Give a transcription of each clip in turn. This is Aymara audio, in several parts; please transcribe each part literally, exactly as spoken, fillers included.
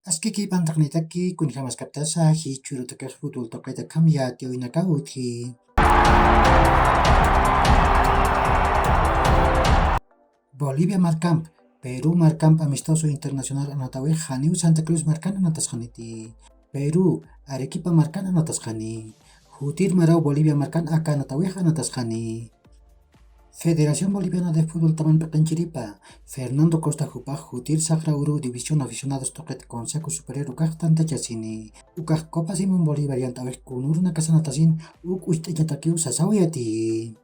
Askiki pantaqnitaki, kunjamaskaptasa jichhürutakix fútbol tuqitakham yatiyäwinakaw utji. Bolivia markamp, Perú markamp amistoso internacional anatawix janiw Santa Cruz markan anatasqaniti. Perú, Arequipa markan anatasqani. Jutir maraw Bolivia markan aka anatawix anatasqani. Federación Boliviana de Fútbol taman p'iqinchiripa, Fernando Costa jupax jutir saqra uru División Aficionados tuqit Consejo Superior ukax tantachasini. Ukax Copa Simón Bolívar yant'awix kunürunakasanatasin uk ucht'añatakiw sasaw yatiyi.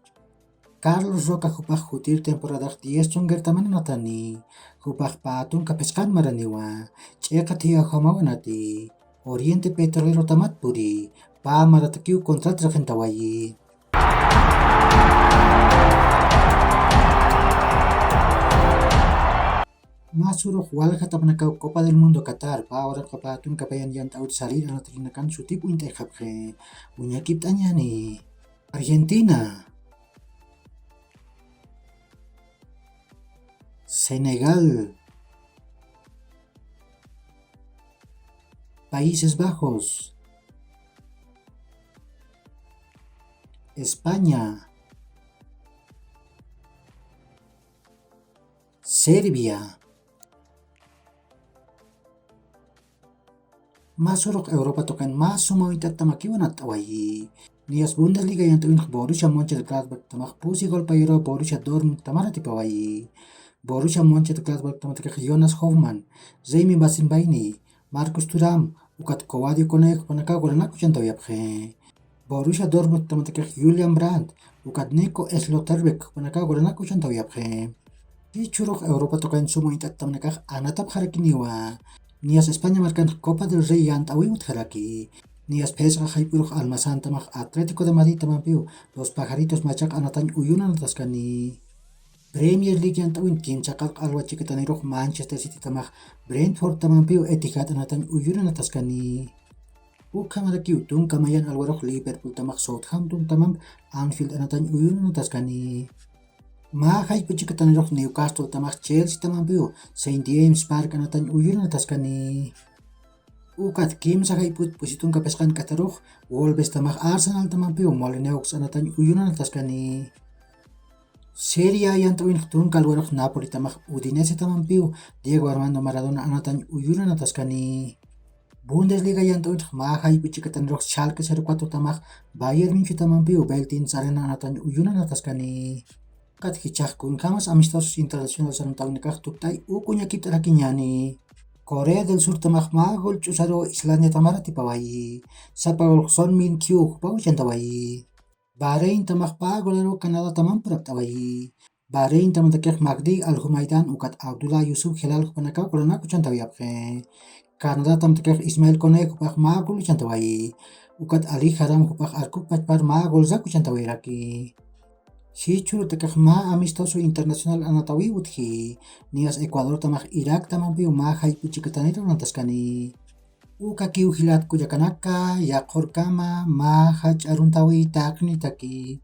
Carlos Roca jupax jutir temporadax diez chunqirtaman anatani. Jupax pä tunka phisqan maraniwa. Ch'iqa thiyawjamaw anati. Oriente Petrolero tamat puri. Pä maratakiw contrat riqintawayi. Mä surux walja tapanakaw Copa del Mundo Qatar, pä waranqa pä tunka payan yant'awir sarir anatarinakan sutip uñt'ayxapxi. Uñakipt'añäni. Argentina. Senegal. Países Bajos. España. Serbia. Mä surux Europa tuqin mä suma uñt'attamakiw anatt'awayi. Niyas Bundesliga yant'awinx Borussia Mönchengladbach tamax pusi golpayuraw Borussia Dortmund tamar atipawayi. Borussia Mönchengladbach tamatakix Jonas Hoffmann, Remi Bensebaini, Marcus Thuram, ukat Coadio Koné jupanakaw golanak uchantawayapxi. Borussia Dortmund tamatakix Julian Brandt, ukat Nico Schlotterbeck jupanakaw golanak uchantawayapxi. Jichhürux Europa tuqin suma uñt'attamanakax anatapxarakiniwa. Niyas España markanx Copa del Rey yant'awiw utjaraki. Niyas phisqa jayp'ürux Almazán tamax Atlético de Madrid tamampiw Los Pajaritos machaq anatañ uyun anataskani. Premier League yant'awin kimsa qallq alwa chikatanirux Manchester City tamax Brentford tamampiw Etihad anatañ uyun anataskani. Ukhamarakiw tunka mayan alwarux Liverpool tamax Southampton tamamp Anfield anatañ uyun anataskani. Mä jayp'u chikatanirux Newcastle tamax Chelsea tamampiw Saint James Park anatañ uyun anataskani. Ukat kimsa jayp'ut pusi tunka phisqan k'atarux Wolves tamax Arsenal tamampiw Molineux anatañ uyun anataskani. Serie A yant'awinx tunka alwarux Napoli tamax Udinese tamampiw Diego Armando Maradona anatañ uyun anataskani. Bundesliga yant'awinx mä jayp'u chikatanirux Schalke cero cuatro tamax Bayern München tamampiw Veltins Arena anatañ uyun anataskani. Ukat jichhax kunjämas amistosos internacionales anatawinakax tukt'ay uk uñakipt'arakiñäni. Corea del Sur tamax mä gol ch'usaruw Islandia tamar atipawayi. Sapa gol Son Min Kyu jupaw uchantawayi. Bahrein tamax pä golaruw Canadá tamamp purapt'awayi. Bahrein tamatakix Magdi Al Humaydan ukat Abdullah Yusuf Helal jupanakaw golanak uchantawayapxi. Canadá tamatakix Ismael Koné jupax mä gol uchantawayi. Ukat Ali Haram jupax arkup pachpar mä golrak uchantawayaraki. Jichhürutakix mä amistoso internacional anatawiw utji. Niyas Ecuador tamax Irak tamampiw mä jayp'u chikatanir anataskani. Ukakiw jilat kullakanaka, yaqhurkama mä jach'a aruntawi taqnitaki.